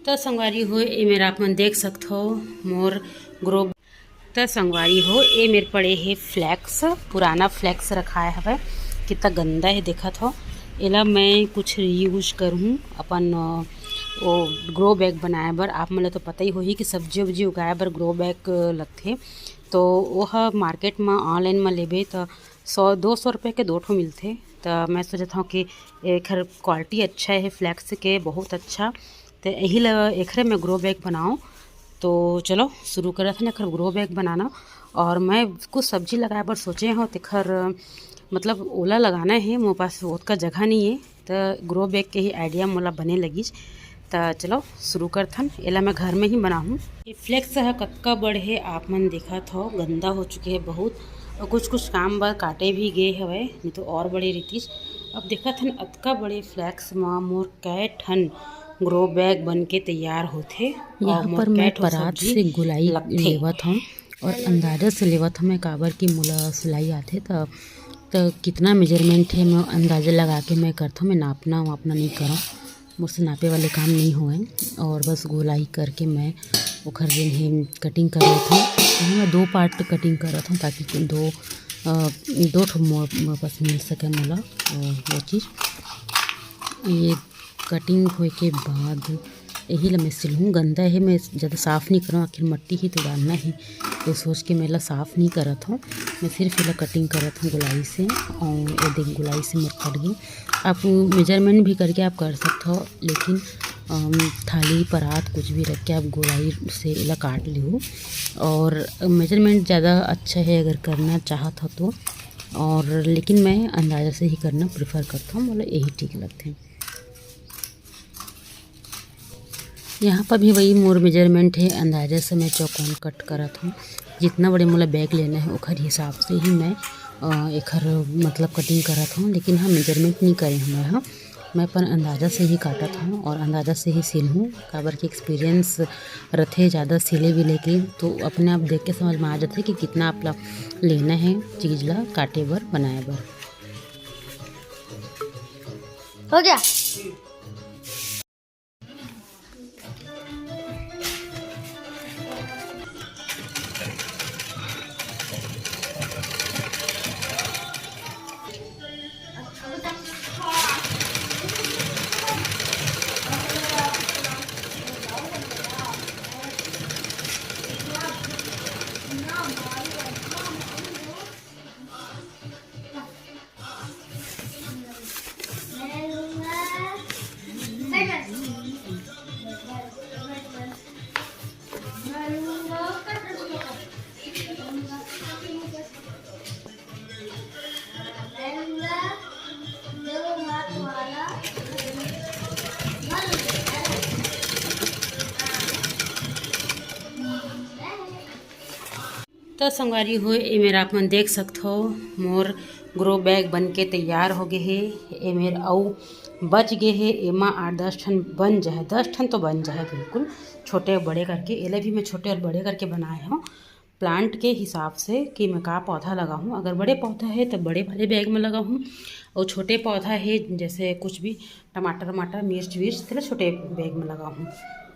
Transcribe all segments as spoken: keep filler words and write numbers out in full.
त संगवारी हो, ए मेर आप मन देख सकथो मोर ग्रो। त संगवारी हो, ए मेर पड़े हे फ्लेक्स, पुराना फ्लेक्स रखाए हवय, कितना गंदा हे, देखत हो। एला मैं कुछ रीयूज करहूँ अपन, अ, वो ग्रो बैग बनाए बर। आप मन ल तो पता ही होही कि सब्जी उब्जी उगाए बर ग्रो बैग, अ, लगथे। तो ओह मार्केट म, ऑनलाइन म लेबे त सौ दो सौ रुपये के दो ठो मिलथे। त मैं सोचत हौं कि एखर क्वालिटी अच्छा हे फ्लेक्स के, बहुत अच्छा। त यही ल एखरे मैं ग्रो बैग बनाओ। तो चलो शुरू करत हन एखर ग्रो बैग बनाना। और मैं कुछ सब्जी लगाए बर सोचे हौं, तेखर मतलब ओला लगाना हे, मोर पास ओतका जगह नहीं है। त ग्रो बैग के ही आइडिया मोला बने लगिस। त चलो शुरू करथन, एला मैं घर में ही बनाहूँ। ये फ्लेक्स ह कतका बड़ हे आप मन देखत हो, गंदा हो चुके हे बहुत, और कुछ कुछ काम बर काटे भी गे हवय, नहीं तो और बड़े रहितिस। अब देखत हन अतका बड़े फ्लेक्स म मोर कै ठन ग्रो बैग बन के तैयार होथे। यहाँ और मोर पर कै मैं ठो परात सब्जी से गोलाई लगथे। लेवत हूँ और अंदाजा से लेवत हूँ मैं, काबर कि मोला सिलाई आथे त, त कितना मेजरमेंट हे मैं अंदाजा लगा के मैं करथौं। मैं नापना वापना नहीं करौं, मोर से नापे वाले काम नहीं होए। और बस गोलाई करके मैं ओखर जेन हे कटिंग कर लेथौं। यहाँ मैं दो पार्ट कटिंग करत हूँ, ताकि दो, अ, दो ठो मोर, मोर पास मिल सके मोला, अ, वो चीज़। ये कटिंग होए के बाद यही ला मैं सिलहूँ। गंदा हे, मैं ज़्यादा साफ़ नहीं करौं, आखिर मट्टी ही तो डालना हे, तो सोच के मैं ला साफ़ नहीं करत हूँ। मैं सिर्फ एला कटिंग करत हूँ गोलाई से, और ये देख गोलाई से मोर कट गई। आप मेजरमेंट भी करके आप कर सकते हो, लेकिन अम, थाली परात कुछ भी रख के आप गोलाई से एला काट लिहू। और मेजरमेंट ज़्यादा अच्छा है अगर करना चाहत हो तो, और लेकिन मैं अंदाज़ा से ही करना प्रेफर करता हूँ, मोला यही ठीक लगथे। यहाँ पर भी वही मोर मेजरमेंट है, अंदाज़ा से मैं चौकोन कट करत हूँ। जितना बड़े मोला बैग लेना है ओखर हिसाब से ही मैं, अ, एखर मतलब कटिंग करत हूँ, लेकिन हाँ मेजरमेंट नहीं करे हूँ मैं। हाँ मैं अपन अंदाज़ा से ही काटत हूँ और अंदाज़ा से ही सिलहूँ, काबर कि एक्सपीरियंस रथे ज़्यादा सिले विले के, तो अपने आप देख के समझ में आ जाथे कि कितना आप ला लेना है चीज़ ला काटे बर, बनाए बर। हो गया। त संगवारी हो, ए मेर आप मन देख सकथो, मोर ग्रो बैग बन के तैयार हो गे हे। ए मेर अउ बच गे हे, एमा आठ दस ठन बन जाए, दस ठन तो बन जाए बिल्कुल, छोटे बड़े करके। एला भी मैं छोटे और बड़े करके बनाए हौं प्लांट के हिसाब से कि मैं का पौधा लगाहूँ। अगर बड़े पौधा हे त बड़े वाले बैग में लगाहूँ, और छोटे पौधा हे जैसे कुछ भी टमाटर वमाटर, मिर्च विर्च, तेला छोटे बैग में लगाहूँ।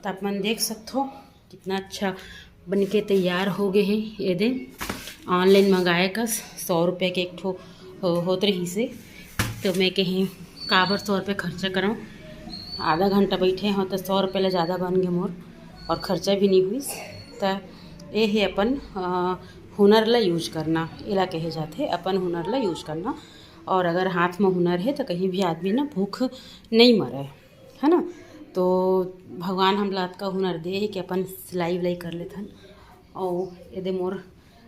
त आप मन देख सकथो कितना अच्छा बन के तैयार हो गे हे। ये दे ऑनलाइन मंगाए कस सौ रुपये के एक ठो हो-, होत रहिस हे, तो मैं कहें काबर सौ रुपये खर्चा करौं। आधा घंटा बैठे हौं तो सौ रुपये ले ज़्यादा बन गे मोर, और खर्चा भी नहीं हुइस। त ये हे अपन, अ, हुनर ला यूज करना, एला कहे जाथे अपन हुनर ला यूज करना। और अगर हाथ में हुनर हे तो कहीं भी आदमी ना भूख नहीं मरे, है ना। तो भगवान हमला अतका हुनर दे हे कि अपन सिलाई विलाई कर लेथन। और ये दे मोर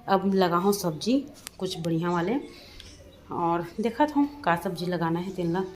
अब लगाहूँ सब्जी कुछ बढ़िया वाले, और देखत हूँ का सब्जी लगाना है तेन ला।